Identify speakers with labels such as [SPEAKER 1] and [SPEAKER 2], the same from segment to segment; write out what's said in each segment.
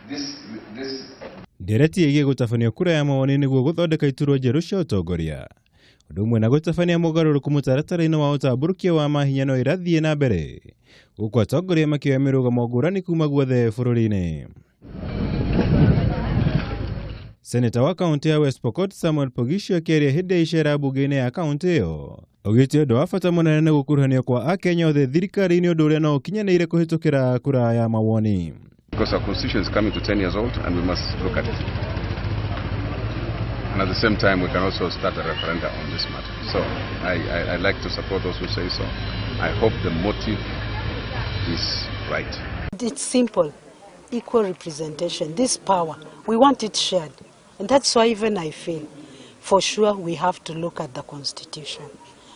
[SPEAKER 1] This
[SPEAKER 2] Ndereti ĩgiĩ gũtabania kura ya mawoni nĩguo gũthondeka iturwa njerũ cia ũtongoria, ũndũ ũmwe na gũtabania mogarũrũku mũtaratara-inĩ wa ũtambũrũkia wa mahinya no ĩrathiĩ na mbere, gũkũ atongoria makĩoya mĩrũgamo ngũrani kuma guothe bũrũri-inĩ. Seneta wa kaunti ya West Pokot Samuel Poghisio akĩaria hĩndĩ ya icera mbunge-inĩ ya kaunti ĩyo, augĩte ũndũ wa bata mũnene nĩ gũkuruhanio kwa Akenya othe thirikari-inĩ, ũndũ ũrĩa no ũkinyanĩire kũhĩtũkĩra kura ya mawoni.
[SPEAKER 1] Because our constitution is coming to 10 years old and we must look at it. And at the same time, we can also start a referendum on this matter. So I like to support those who say so. I hope the motive is right.
[SPEAKER 3] It's simple, equal representation. This power, we want it shared. And that's why even I feel, for sure, we have to look at the constitution,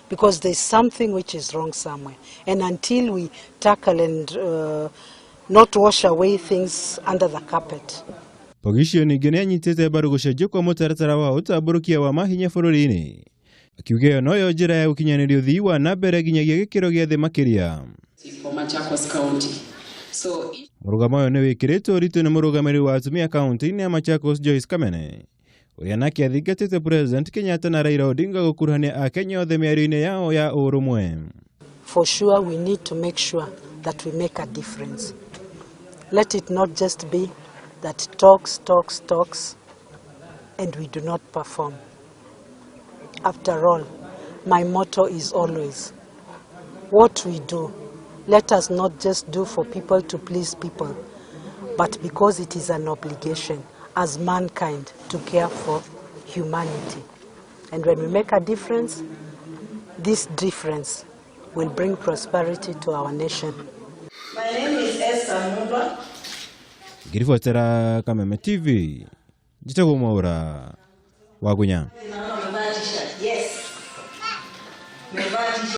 [SPEAKER 3] because there's something which is wrong somewhere. And until we tackle and not wash away things under the carpet.
[SPEAKER 2] Poghisio ningĩ nĩ anyitĩte mbaru gũcenjio kwa mũtaratara wa ũtambũrũkia wa mahinya bũrũri-inĩ, akiuga ĩyo noyo njĩra ya gũkinyanĩria ũthii wa na mbere nginyagia gĩkĩro gĩa thĩ makĩria.
[SPEAKER 4] For Machakos County. So
[SPEAKER 2] Mũrũgamo ũyũ nĩ wĩkĩrĩtwo ũritũ nĩ mũrũgamĩrĩri wa atumia kaunti-inĩ ya Machakos Joyce Kamene, ũrĩa nake athingatĩte President Kenyatta na Raila Odinga gũkuruhania Akenya othe mĩario-inĩ yao ya ũrũmwe.
[SPEAKER 3] For sure, we need to make sure that we make a difference. Let it not just be that talks, talks, talks, and we do not perform. After all, my motto is always, what we do, let us not just do for people to please people, but because it is an obligation as mankind to care for humanity. And when we make a difference, this difference will bring prosperity to our nation.
[SPEAKER 5] My name is Esther Mumba.
[SPEAKER 2] Ngĩribotera Kameme TV, njĩtagwo Mwaura Wagunya.
[SPEAKER 5] Naona umevaa T-shirt. Yes. Umevaa T-shirt.